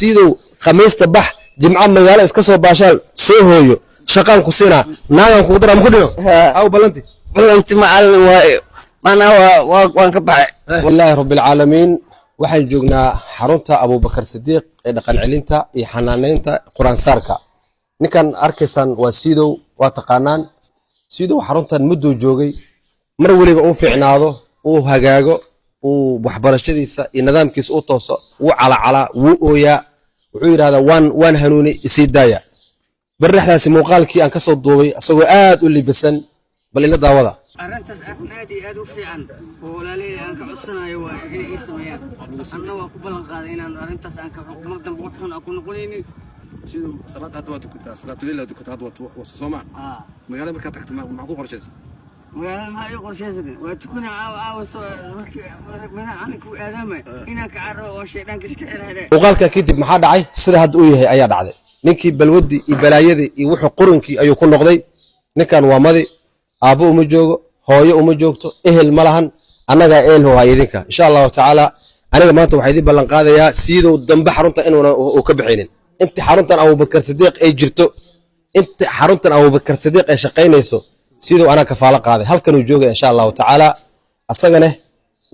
Siidow, Khamiista bax, Jimco magaalo iska soo baashaal, soo hooyo, shaqaan ku siinaa, naagaan kugu daraa, maku dhino? Aw ballanti? Ballanti, macallin, waayo manaa waa waan ka baxay. Walaahi rabbilcaalamiin, waxaan joognaa xarunta Abuubakar Sidiiq ee dhaqan celinta iyo xanaaneynta quraansaarka. Ninkan arkaysaan waa Siidow, waa taqaanaan Siidow. Xaruntan mudduu joogay. Mar weliba uu fiicnaado, uu hagaago, uu waxbarashadiisa iyo nidaamkiisa u tooso, wuu calacalaa, wuu ooyaa, wuxuu yidhahdaa: Waan hanuuni, isii daaya." Bari dhexdaasi muuqaalkii aan kasoo duubay isagoo aad u libisan, bal ila daawada. Arrintaas arrin aad iyo aad u fiican oo walaalihii aan ka codsanayo waaye inay ii sameeyaan. Anna waa ku ballan qaaday inaan arrintaas aan ka mar dambe wax xun aan ku noqonaynin. Siduu salaada hadda waa tukataa, salaatuleil waa tukataa, hadda waa soo maa? Aa. Magaalada markaad tagto maxaa ku qorshaysa? Magaalada maxaa ii qorshaysan? Waa tukana caawa caawa soo markii mana calinka u aadaamay inaan ka cararo oo shayddaanka iska xirxire. Muuqaalka kadib maxaa dhacay? Sida hadda uu yahay ayaa dhacday. Ninkii balwadii iyo balaayadii iyo wuxuu qurunkii ayuu ku noqday. Ninkan waa madi, aabbo uma joogo, hooyo uma joogto, ehel ma lahan. Annagaa ehel waa idinka, insha Allahu tacaala. Aniga maanta waxaa idin ballan qaadayaa Siidow dambe xarunta inuuna uu ka bixinin inta xaruntan Abubakar Sidiiq ay jirto. Inta xaruntan Abubakar Sidiiq ay shaqaynayso, Siidow anaa kafaalo qaaday, halkanuu joogaya, insha Allahu tacaala. Asagane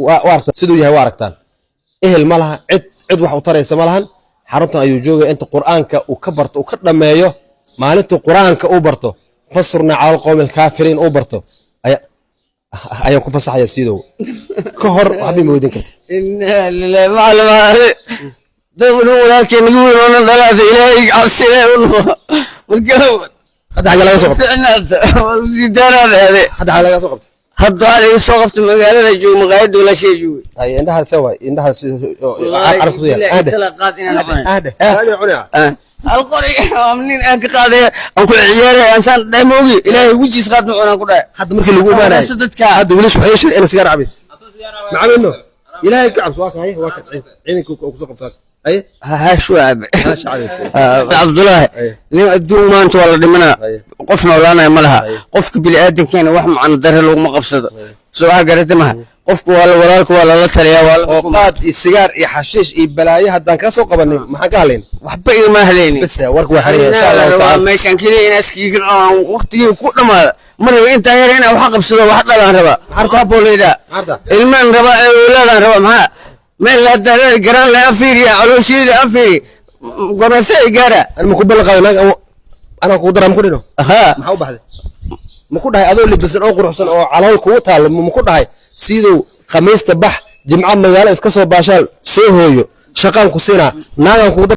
waa aragtaan siduu yahay, waa aragtaan. Ehel ma laha, cid cid wax u taraysa ma lahan. Xaruntan ayuu joogaya inta Qur'aanka uu ka barto, uu ka dhammeeyo. Maalintuu Qur'aanka uu barto, "fansurnaa cala alqowmi alkaafiriin" uu barto, ayaan ku fasaxaya. Siidow ka hor waxba ma weydiin karti. Inaa lilahi. Macallin, dad walaalkee nagu weyn oo na dhalaada, Ilaahay cabsi, Ilaahay u noqo marka. Hadda xagga laga soo qabtay? Ficnaata sidaanaada. Hadda xagga laga soo qabtay? Hadda waxaa laga soo qabtay magaalada joogo, maqaayadda walaashay joogay. Hay, indhaha se waay, indhaha carab ku yaal aadhe. Tala qaad inaan cunay. Aadhe aadhe cunaa. Hal qori nin aan ka qaaday, aan ku ciyaaray, aan saan dhahay, moogi Ilaahay wejiis qaad ma cunaan ku dhahay. Hadda markii lagu imaanay dadka. Hadda wiilashu waxay sheegeen in sigaar cabaysa. Macamino, Ilaahay ka cabso. Waa ka hay, waa ka ciidanka ku soo qabtaa, haye. Hash waa cabe. Hash cabaysa. Cabdulaahi, nin adduun maanta waa la dhimanaa, qof noolaanaya ma laha. Qofka bini'aadankeena wax macno dare laguma qabsado. Soo waxa garata maha? Qofku waa la walaalka, waa lala taliyaa, waa la Oo qaad iyo sigaar iyo xashiish iyo balaayo haddaan kaa soo qabanin, maxaan ka hadlayn? Waxba igama hadlaynin. Bas, warka waa xariya, insha Allahu rabaa tacaala. Meeshaan keliya inaa iskiga waqtigii ku dhamaada ma rabo. Intaan yar inaan wax qabsado, wax dhalaan rabaa, booleyda. Maxarta? Ilmaan rabaa, awlaadaan rabaa. Maxaa meel hadda garaan le afiiriya, caloosheeda afiiri gomefe gaara. Ani ma ku ballan qaaday naag anaa kugu daraa, ma ku dhino? Haa. Maxaa u baxday? Ma ku dhahay adoo libisan oo quruxsan oo calool kugu taalo? Ma ku dhahay: "Siidow, Khamiista bax, Jimco magaalo iska soo baashaal, soo hooyo, shaqaan ku siinaa, naagaan kugu dar"?